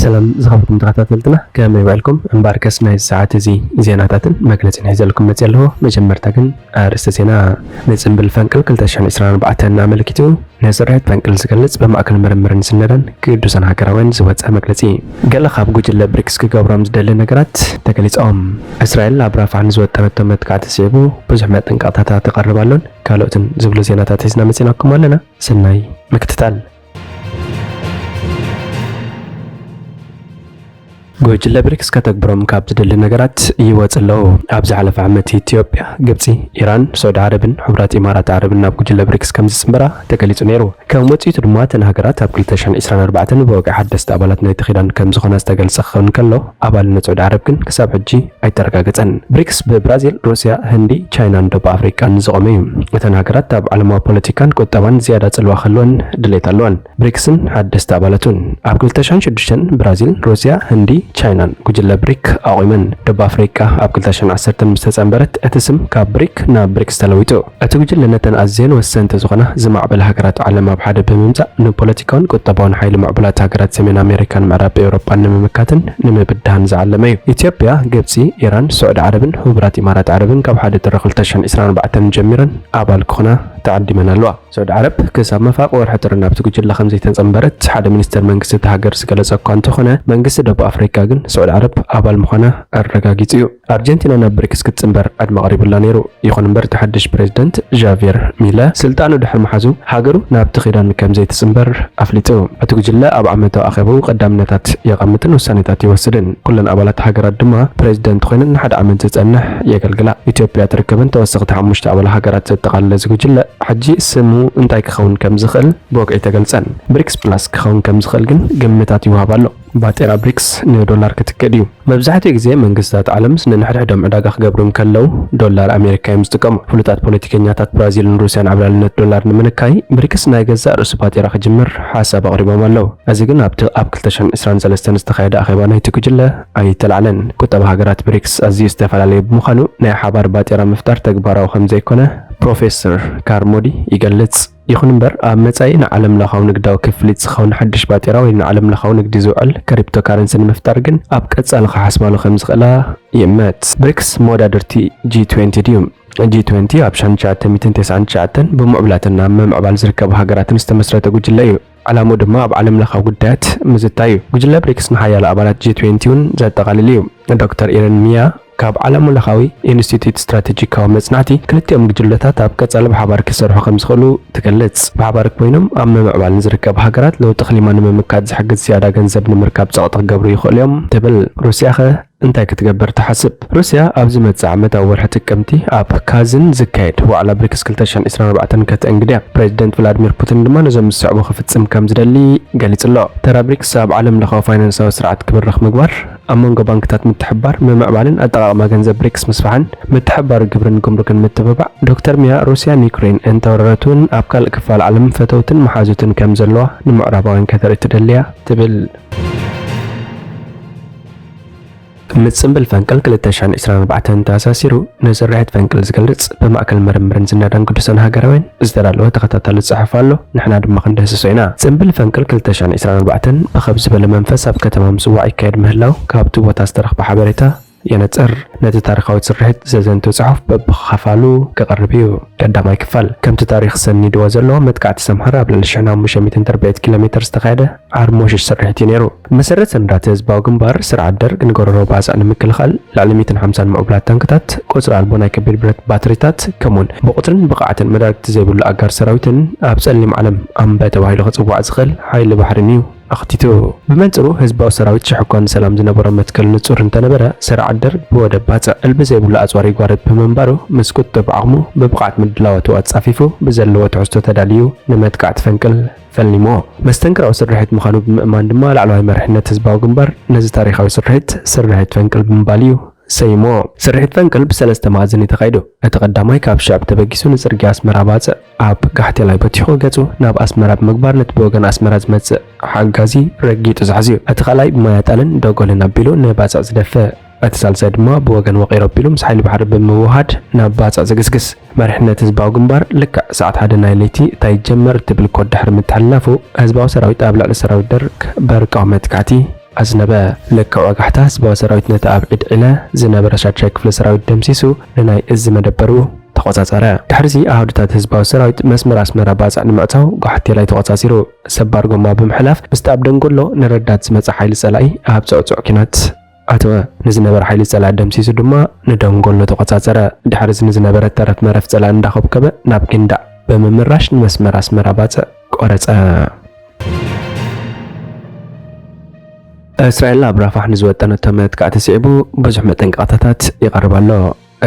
ሰላም ዝኸበርኩም ተኸታተልትና፣ ከመይ ውዕልኩም? እምበኣርከስ ናይዚ ሰዓት እዚ ዜናታትን መግለጺን ሒዘልኩም መጺአ ኣለኹ። መጀመርታ ግን ኣርእስተ ዜና። ንጽምብል ፈንቅል ክልተ ሽሕን ዕስራን ኣርባዕተን ኣመልኪቱ ንስርሒት ፈንቅል ዝገልጽ ብማእከል ምርምርን ስነዳን ቅዱሳን ሃገራውያን ዝወጸ መግለጺ። ገለ ካብ ጉጅለ ብሪክስ ክገብሮም ዝደሊ ነገራት ተገሊጾም። እስራኤል ኣብ ራፋሕ ንዝወጠነቶ መጥቃዕቲ ስዒቡ ብዙሕ መጠንቀቕታታት ይቐርብ ኣሎን ካልኦትን ዝብሉ ዜናታት ሒዝና መጺናኩም ኣለና። ሰናይ ምክትታል። ጉጅለ ብሪክስ ከተግብሮም ካብ ዝደሊ ነገራት ይወጽ ኣለዉ። ኣብ ዝሓለፈ ዓመት ኢትዮጵያ፣ ግብጺ፣ ኢራን፣ ሳዑዲ ዓረብን ሕቡራት ኢማራት ዓረብን ናብ ጉጅለ ብሪክስ ከም ዝጽንበራ ተገሊጹ ነይሩ። ከም ውጽኢቱ ድማ እተን ሃገራት ኣብ ክልተ ሽሕን ዕስራን ኣርባዕተን ብወግዒ ሓደስቲ ኣባላት ናይቲ ኪዳን ከም ዝኾና ዝተገልጸ ክኸውን ከሎ፣ ኣባልነት ሳዑዲ ዓረብ ግን ክሳብ ሕጂ ኣይተረጋገጸን። ብሪክስ ብብራዚል፣ ሩስያ፣ ህንዲ፣ ቻይናን ደቡብ ኣፍሪቃን ዝቖመ እዩ። እተን ሃገራት ኣብ ዓለማዊ ፖለቲካን ቁጠባን ዝያዳ ጽልዋ ክህልወን ድሌት ኣለወን። ብሪክስን ሓደስቲ ኣባላቱን። ኣብ ክልተ ሽሕን ሽዱሽተን ብራዚል፣ ሩስያ፣ ህንዲ፣ ቻይናን ጉጅለ ብሪክ ኣቑመን። ደቡብ ኣፍሪቃ ኣብ ክልተ ሽሕን ዓሰርተን ምስ ተጸንበረት፣ እቲ ስም ካብ ብሪክ ናብ ብሪክስ ተለዊጡ። እቲ ጉጅለ ነተን ኣዝየን ወሰንቲ ዝኾና ዝማዕበላ ሃገራት ዓለም ኣብ ሓደ ብምምጻእ፣ ንፖለቲካውን ቁጠባውን ሓይሊ ምዕቡላት ሃገራት ሰሜን ኣሜሪካን ምዕራብ ኤውሮጳን ንምምካትን ንምብድሃን ዝዓለመ እዩ። ኢትዮጵያ፣ ግብጺ፣ ኢራን፣ ስዑዲ ዓረብን ሕቡራት ኢማራት ዓረብን ካብ ሓደ ጥሪ ክልተ ሽሕን ዕስራን ኣርባዕተን ጀሚረን ኣባል ክኾና ተዓዲመን ኣለዋ። ሳዑዲ ዓረብ ክሳብ መፋርቕ ወርሒ ጥሪ ናብቲ ጉጅለ ከም ዘይተጸንበረት ሓደ ሚኒስተር መንግስቲ እታ ሃገር ዝገለጸ እኳ እንተኾነ፣ መንግስቲ ደቡብ ኣፍሪካ ግን ሳዑዲ ዓረብ ኣባል ምዃና ኣረጋጊጹ እዩ። ኣርጀንቲና ናብ ብሪክስ ክትጽንበር ዕድመ ቀሪቡላ ነይሩ። ይኹን እምበር፣ እቲ ሓድሽ ፕሬዝደንት ዣቪየር ሚለ ስልጣኑ ድሕሪ ምሓዙ፣ ሃገሩ ናብቲ ኪዳን ከም ዘይትጽንበር ኣፍሊጡ። እቲ ጉጅለ ኣብ ዓመታዊ ኣኼባኡ ቀዳምነታት የቐምጥን ውሳኔታት ይወስድን። ኩለን ኣባላት ሃገራት ድማ ፕሬዝደንት ኮይነን ንሓደ ዓመት ዝጸንሕ የገልግላ። ኢትዮጵያ ትርከበን ተወሰኽቲ ሓሙሽተ ኣባል ሃገራት ዘጠቓለለ እዚ ጉጅለ፣ ሕጂ ስሙ እንታይ ክኸውን ከም ዝኽእል ብወግዒ ኣይተገልጸን። ብሪክስ ፕላስ ክኸውን ከም ዝኽእል ግን ግምታት ይወሃብ ኣሎ። ባጤራ ብሪክስ ንዶላር ክትክእ ድዩ? መብዛሕትኡ ግዜ መንግስታት ዓለምስ ንንሕድሕዶም ዕዳጋ ክገብሩ እንከለዉ ዶላር ኣሜሪካ እዮም ዝጥቀሙ። ፍሉጣት ፖለቲከኛታት ብራዚልን ሩስያን ዓብላልነት ዶላር ንምንካይ ብሪክስ ናይ ገዛእ ርእሱ ባጤራ ክጅምር ሓሳብ ኣቕሪቦም ኣለዉ። እዚ ግን ኣብቲ ኣብ ክልተ ሽሕን ዕስራን ሰለስተን ዝተኻየደ ኣኼባ ናይቲ ጉጅለ ኣይተላዕለን። ቁጠባ ሃገራት ብሪክስ ኣዝዩ ዝተፈላለየ ብምዃኑ ናይ ሓባር ባጤራ ምፍጣር ተግባራዊ ከም ዘይኮነ ፕሮፌሰር ካርሞዲ ይገልጽ። ይኹን እምበር፣ ኣብ መጻኢ ንዓለም ለኻዊ ንግዳዊ ክፍሊት ዝኸውን ሓድሽ ባጤራ ወይ ንዓለም ለኻዊ ንግዲ ዝውዕል ክሪፕቶካረንሲ ንምፍጣር ግን ኣብ ቀጻሊ ክሓስባሉ ከም ዝኽእላ ይእመት። ብሪክስ መወዳድርቲ ጂ ትዌንቲ ድዩ? ጂ ትዌንቲ ኣብ ሺሕ ትሽዓተ ሚእትን ተስዓን ትሽዓተን ብምዕቡላትን ኣብ ምምዕባል ዝርከባ ሃገራትን ዝተመስረተ ጉጅለ እዩ። ዕላምኡ ድማ ኣብ ዓለም ለኻዊ ጉዳያት ምዝታይ እዩ። ጉጅለ ብሪክስ ንሓያሎ ኣባላት ጂ ትዌንቲ እውን ዘጠቓልል እዩ። ዶክተር ኢረን ሚያ ካብ ዓለም ለኻዊ ኢንስቲትዩት ስትራቴጂካዊ መጽናዕቲ፣ ክልቲኦም ጉጅለታት ኣብ ቀጻሊ ብሓባር ክሰርሑ ከም ዝኽእሉ ትገልጽ። ብሓባር ኮይኖም ኣብ ምምዕባል ንዝርከባ ሃገራት ለውጢ ክሊማ ንምምካት ዝሕግዝ ዝያዳ ገንዘብ ንምርካብ ጸቕጢ ክገብሩ ይኽእሉ እዮም ትብል። ሩስያኸ እንታይ ክትገብር ትሓስብ? ሩስያ ኣብ ዝመጽእ ዓመት ኣብ ወርሒ ጥቅምቲ ኣብ ካዝን ዝካየድ ዋዕላ ብሪክስ ክልተ ሽሕን ዕስራን ኣርባዕተን ከተእንግድ እያ። ፕሬዚደንት ቭላድሚር ፑቲን ድማ ነዞም ዝስዕቡ ክፍጽም ከም ዝደሊ ገሊጹ ኣሎ። ተራ ብሪክስ ኣብ ዓለም ለኻዊ ፋይናንሳዊ ስርዓት ክብርኽ ምግባር፣ ኣብ መንጎ ባንክታት ምትሕብባር፣ ምምዕባልን ኣጠቓቕማ ገንዘብ ብሪክስ ምስፋሕን፣ ምትሕብባር ግብርን ጉምሩክን ምትብባዕ። ዶክተር ሚያ፣ ሩስያ ንዩክሬን እንተወረረት እውን ኣብ ካልእ ክፋል ዓለም ፈተውትን መሓዙትን ከም ዘለዋ ንምዕራባውያን ከተርኢ ትደሊ እያ ትብል። ምስ ጽምብል ፈንቅል ክልተ ሽሕን ዕስራን ኣርባዕተን ተኣሳሲሩ፣ ንስርሒት ፈንቅል ዝገልጽ ብማእከል ምርምርን ዝነዳን ቅዱሳን ሃገራውያን ዝተዳለወ ተኸታታሊ ጽሑፍ ኣሎ፣ ንሕና ድማ ክንድህስሶ ኢና። ጽምብል ፈንቅል ክልተ ሽሕን ዕስራን ኣርባዕተን ብኸብ ዝበለ መንፈስ ኣብ ከተማ ምጽዋዕ ይካየድ ምህላው ካብቲ ቦታ ዝተረኽበ ሓበሬታ የነጽር። ነቲ ታሪኻዊ ስርሒት ዘዘንቱ ጽሑፍ በብኸፋሉ ክቐርብ እዩ። ቀዳማይ ክፋል፣ ከምቲ ታሪኽ ሰኒድዎ ዘሎ፣ መጥቃዕቲ ሰምሃር ኣብ ልዕሊ ሽሕን ሓሙሽተ ሚእትን ትርብዒት ኪሎ ሜትር ዝተኻየደ ዓርሞሽሽ ስርሒት እዩ ነይሩ። ብመሰረት ሰነዳት ህዝባዊ ግንባር፣ ስርዓት ደርግ ንጎረሮ ባጽዕ ንምክልኻል ልዕሊ ሚእትን ሓምሳን ምዕቡላት ታንክታት፣ ቁጽሪ ኣልቦ ናይ ከቢድ ብረት ባትሪታት፣ ከምኡውን ብቑጽርን ብቕዓትን መዳርግቲ ዘይብሉ ኣጋር ሰራዊትን ኣብ ጸሊም ዓለም ኣምበ ተባሂሉ ክጽዋዕ ዝኽእል ሓይሊ ባሕርን እዩ ኣኽቲቱ። ብመንጽሩ፣ ህዝባዊ ሰራዊት ሽሕ እኳ ንሰላም ዝነበሮ መትከል ንጹር እንተነበረ፣ ስርዓት ደርግ ብወደብ ባጽዕ ዕልቢ ዘይብሉ ኣጽዋር ይጓረድ ብምንባሩ፣ ምስ ቁጥብ ዓቕሙ ብብቕዓት ምድላዋቱ ኣጻፊፉ ብዘለዎ ትሕዝቶ ተዳልዩ ንመጥቃዕቲ ፈንቅል ፈልኒሞ። መስተንክራዊ ስርሒት ምዃኑ ብምእማን ድማ ላዕለዋይ መሪሕነት ህዝባዊ ግንባር ነዚ ታሪኻዊ ስርሒት ስርሒት ፈንቅል ብምባል እዩ ሰይሞ። ስርሒት ፈንቅል ብሰለስተ መኣዝን እዩ ተኻይዱ። እቲ ቀዳማይ ካብ ሽዕብ ተበጊሱ ንጽርግያ ኣስመራ ባጽዕ ኣብ ጋሕቴላይ በቲኹ ገጹ ናብ ኣስመራ ብምግባር ነቲ ብወገን ኣስመራ ዝመጽእ ሓጋዚ ረጊጡ ዝሓዝዩ። እቲ ካልኣይ ብማይ ኣጣልን ደጎልን ኣቢሉ ንባጽዕ ዝደፍእ። እቲ ሳልሳይ ድማ ብወገን ወቒሮ ኣቢሉ ምስ ሓይሊ ባሕሪ ብምውሃድ ናብ ባጽዕ ዝግስግስ። መሪሕነት ህዝባዊ ግንባር ልክዕ ሰዓት ሓደ ናይ ለይቲ እታ ይጀመር እትብል ኮድ ድሕሪ ምትሕልላፉ፣ ህዝባዊ ሰራዊት ኣብ ልዕሊ ሰራዊት ደርግ በርቃዊ መጥቃዕቲ ኣዝነበ። ልክዕ ወጋሕታ ህዝባዊ ሰራዊት ነቲ ኣብ ዒድ ዒለ ዝነበረ ሻድሻይ ክፍለ ሰራዊት ደምሲሱ ንናይ እዚ መደበሩ ተቖጻጸረ። ድሕሪዚ ኣሃዱታት ህዝባዊ ሰራዊት መስመር ኣስመራ ባጽዕ ንምዕጻው ጓሕቴላይ ተቖጻጺሩ። ሰባር ጎማ ብምሕላፍ ምስቲ ኣብ ደንጎሎ ንረዳት ዝመጸ ሓይሊ ጸላኢ ኣብ ጽዕጹዕ ኲናት ኣተወ። ንዝነበረ ሓይሊ ጸላኢ ደምሲሱ ድማ ንደንጎሎ ተቖጻጸረ። ድሕሪዚ ንዝነበረ ተረፍ መረፍ ጸላኢ እንዳኾብከበ ናብ ጊንዳዕ ብምምራሽ ንመስመር ኣስመራ ባጽዕ ቆረጸ። እስራኤል ኣብ ራፋሕ ንዝወጠነቶ መጥቃዕቲ ስዒቡ ብዙሕ መጠንቀቕታታት ይቐርብ ኣሎ።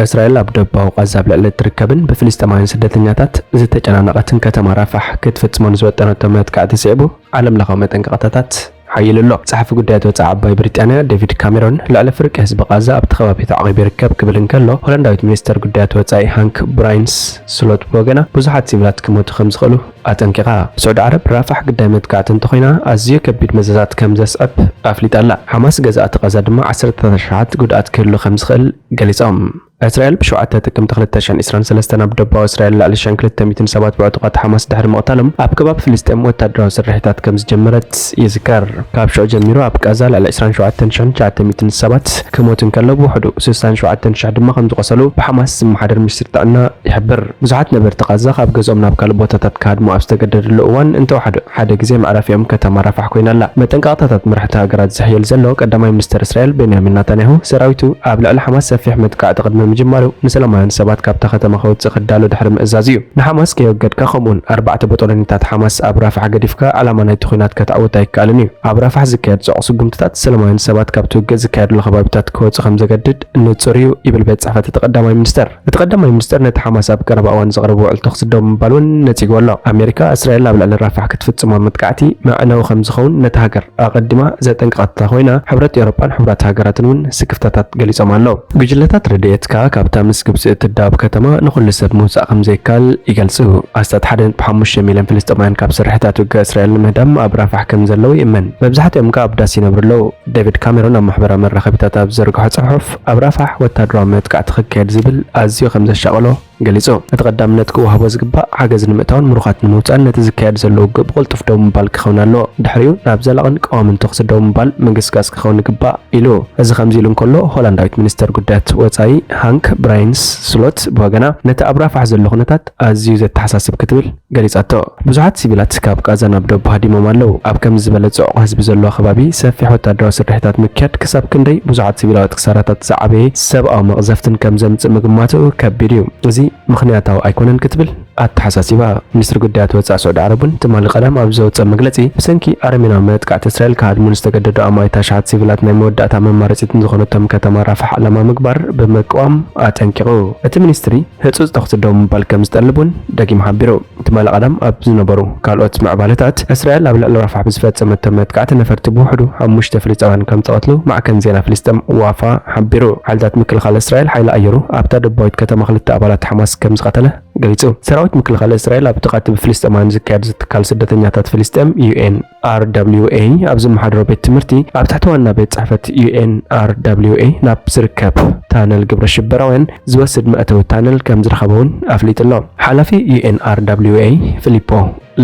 እስራኤል ኣብ ደቡባዊ ቃዛ ኣብ ልዕሊ እትርከብን ብፍልስጤማውያን ስደተኛታት ዝተጨናነቐትን ከተማ ራፋሕ ክትፍጽሞ ንዝወጠነቶ መጥቃዕቲ ስዒቡ ዓለም ለኻዊ መጠንቀቕታታት ሓይሉ ኣሎ። ጸሓፊ ጉዳያት ወጻኢ ዓባይ ብሪጣንያ ዴቪድ ካሜሮን ልዕሊ ፍርቂ ህዝቢ ቃዛ ኣብቲ ከባቢ ተዓቒቡ ይርከብ ክብል እንከሎ፣ ሆላንዳዊት ሚኒስተር ጉዳያት ወጻኢ ሃንክ ብራይንስ ስሎት ብወገና ብዙሓት ሲቪላት ክሞቱ ከም ዝኽእሉ ኣጠንቂቓ። ስዑዲ ዓረብ ራፋሕ ግዳይ መጥቃዕቲ እንተኾይና ኣዝዩ ከቢድ መዘዛት ከም ዘስዕብ ኣፍሊጣ ኣላ። ሓማስ ገዛእቲ ቃዛ ድማ ዓሰርተ ኣሽሓት ጉድኣት ክህሉ ከም ዝኽእል ገሊጾም። እስራኤል ብሸውዓተ ጥቅምቲ ክልተ ሽሕን ዕስራን ሰለስተን ኣብ ደቡባዊ እስራኤል ልዕሊ ሽሕን ክልተ ሚእትን ሰባት ብዕጡቓት ሓማስ ድሕሪ ምቕታሎም ኣብ ከባቢ ፍልስጤም ወታደራዊ ስርሒታት ከም ዝጀመረት ይዝከር። ካብ ሽዑ ጀሚሩ ኣብ ቃዛ ልዕሊ ዕስራን ሸውዓተን ሽሕን ትሽዓተ ሚእትን ሰባት ክሞቱ እንከለዉ ብውሕዱ ስሳን ሸውዓተን ሽሕ ድማ ከም ዝቖሰሉ ብሓማስ ዝመሓደር ሚኒስትሪ ጥዕና ይሕብር። ብዙሓት ነበርቲ ቃዛ ካብ ገዝኦም ናብ ካልእ ቦታታት ክሃድሙ ኣብ ዝተገደድሉ እዋን እንተወሓደ ሓደ ግዜ መዕረፊኦም ከተማ ራፋሕ ኮይና ኣላ። መጠንቀቕታታት መራሕቲ ሃገራት ዝሕየል ዘሎ ቀዳማይ ሚኒስተር እስራኤል ቤንያሚን ናታንያሁ ሰራዊቱ ኣብ ልዕሊ ሓማስ ሰፊሕ መጥቃዕቲ ቅድሚ ምጅማሩ ንሰላማውያን ሰባት ካብታ ከተማ ከውጽእ ክዳሎ ድሕሪ ምእዛዝ እዩ። ንሓማስ ከየወገድካ ከምኡውን ኣርባዕተ ቦጦሎኒታት ሓማስ ኣብ ራፋሕ ገዲፍካ ዕላማ ናይቲ ኲናት ከተዕውት ኣይከኣልን እዩ። ኣብ ራፋሕ ዝካየድ ጽዑቕ ስጉምትታት ሰላማውያን ሰባት ካብቲ ውግእ ዝካየደሉ ከባቢታት ክወጹ ከም ዘገድድ ንጹር እዩ ይብል ቤት ጽሕፈት እቲ ቀዳማይ ሚኒስተር። እቲ ቀዳማይ ሚኒስተር ነቲ ሓማስ ኣብ ቀረባ እዋን ዘቕረቦ ውዕል ተኹሲ ደው ምባል እውን ነጺግዎ ኣሎ። ኣሜሪካ እስራኤል ኣብ ልዕሊ ራፋሕ ክትፍጽሞ መጥቃዕቲ መዕነዊ ከም ዝኸውን ነታ ሃገር ኣቐዲማ ዘጠንቀቐታ ኮይና፣ ሕብረት ኤውሮጳን ሕቡራት ሃገራትን እውን ስክፍታታት ገሊጾም ኣለዉ። ጉጅለታት ረድኤት ከኣ ካብታ ምስ ግብጺ እትዳወብ ከተማ ንኹሉ ሰብ ምውጻእ ከም ዘይከኣል ይገልጹ። ኣስታት ሓደ ነጥቢ ሓሙሽተ ሚልዮን ፍልስጤማውያን ካብ ስርሒታት ውግእ እስራኤል ንምህዳም ኣብ ራፋሕ ከም ዘለዉ ይእመን። መብዛሕትኦም ከኣ ኣብ ዳስ ይነብሩ ኣለዉ። ዴቪድ ካሜሮን ኣብ ማሕበራዊ መራኸቢታት ኣብ ዝዘርግሖ ጽሑፍ፣ ኣብ ራፋሕ ወታደራዊ መጥቃዕቲ ክካየድ ዝብል ኣዝዩ ከም ዘሻቐሎ ገሊጹ። እቲ ቀዳምነት ክወሃቦ ዝግባእ ሓገዝ ንምእታውን ምሩኻት ንምውጻእን ነቲ ዝካየድ ዘሎ ውግእ ብቕልጡፍ ደው ምባል ክኸውን ኣለዎ። ድሕሪኡ ናብ ዘላቕን ቀዋምን ተኹሲ ደው ምባል ምግስጋስ ክኸውን ይግባእ ኢሉ። እዚ ከምዚ ኢሉ እንከሎ፣ ሆላንዳዊት ሚኒስተር ጉዳያት ወጻኢ ሃንክ ብራይንስ ስሎት ብወገና ነቲ ኣብ ራፋሕ ዘሎ ኩነታት ኣዝዩ ዘተሓሳስብ ክትብል ገሊጻቶ። ብዙሓት ሲቪላት ካብ ቃዛ ናብ ደቡብ ሃዲሞም ኣለዉ። ኣብ ከምዚ ዝበለ ጽዑቕ ህዝቢ ዘለዎ ከባቢ ሰፊሕ ወታደራዊ ስርሒታት ምክያድ ክሳብ ክንደይ ብዙሓት ሲቪላውያን ክሳራታት ዝዓበየ ሰብኣዊ መቕዘፍትን ከም ዘምጽእ ምግማቱ ከቢድ እዩ። እዚ ምኽንያታዊ ኣይኮነን ክትብል ኣተሓሳሲባ። ሚኒስትሪ ጉዳያት ወጻኢ ስዑዲ ዓረብ እውን ትማሊ ቀዳም ኣብ ዘውጸ መግለጺ፣ ብሰንኪ ኣረሜናዊ መጥቃዕቲ እስራኤል ክሃድሙ ንዝተገደዱ ኣማኢት ኣሽሓት ሲቪላት ናይ መወዳእታ መማረጺት ንዝኾነቶም ከተማ ራፋሕ ዕላማ ምግባር ብምቅዋም ኣጠንቂቑ። እቲ ሚኒስትሪ ህጹጽ ተኹሲ ደው ምባል ከም ዝጠልብ እውን ደጊሙ ሓቢሩ። ትማሊ ቀዳም ኣብ ዝነበሩ ካልኦት ምዕባለታት፣ እስራኤል ኣብ ልዕሊ ራፋሕ ብዝፈጸመቶ መጥቃዕቲ ነፈርቲ ብውሕዱ ሓሙሽተ ፍልስጤማውያን ከም ዝቐትሉ ማዕከን ዜና ፍልስጤም ዋፋ ሓቢሩ። ሓይልታት ምክልኻል እስራኤል ሓይሊ ኣየሩ ኣብታ ደቡባዊት ከተማ ክልተ ኣባላት ሓማስ ከም ዝቐተለ ገሊጹ። ሰራዊት ምክልኻል እስራኤል ኣብ ጥቓ እቲ ብፍልስጤማውያን ዝካየድ ዝትካል ስደተኛታት ፍልስጤም ዩ ኤን ኣር ደብሊው ኤ ኣብ ዝመሓደሮ ቤት ትምህርቲ ኣብ ትሕቲ ዋና ቤት ጽሕፈት ዩ ኤን ኣር ደብሊው ኤ ናብ ዝርከብ ታነል ግብረ ሽበራውያን ዝወስድ መእተዊ ታነል ከም ዝረኸበ እውን ኣፍሊጡ ኣሎ። ሓላፊ ዩ ኤን ኣር ደብሊው ኤ ፊሊፖ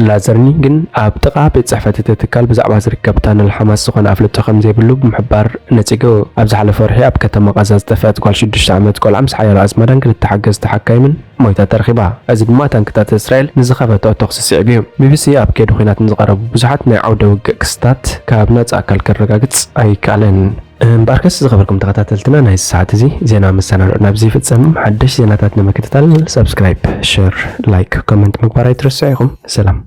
ላዘርኒ ግን ኣብ ጥቓ ቤት ጽሕፈት እቲ ትካል ብዛዕባ ዝርከብ ታነል ሓማስ ዝኾነ ኣፍልጦ ከም ዘይብሉ ብምሕባር ነጺጉ። ኣብ ዝሓለፈ ወርሒ ኣብ ከተማ ቃዛ ዝጠፍአት ጓል ሽዱሽተ ዓመት ቆልዓ ምስ ሓያሎ ኣዝማዳን ክልተ ሓገዝቲ ሓካይምን ሞይታ ተረኺባ። እዚ ድማ ታንክታት እስራኤል ንዝኸፈትኦ ተኹሲ ስዒቡ እዩ። ቢቢሲ ኣብ ከይዲ ኲናት ንዝቐረቡ ብዙሓት ናይ ዓውደ ውግእ ክስታት ካብ ናጻ ኣካል ከረጋግጽ ኣይከኣለን። እምበኣርከስ ዝኸበርኩም ተኸታተልትና ናይዚ ሰዓት እዚ ዜና መሰናድኦ ናብዚ ይፍጸም። ሓደሽ ዜናታት ንምክትታል ሰብስክራይብ፣ ሸር፣ ላይክ፣ ኮመንት ምግባር ኣይትረስዑ ኢኹም። ሰላም።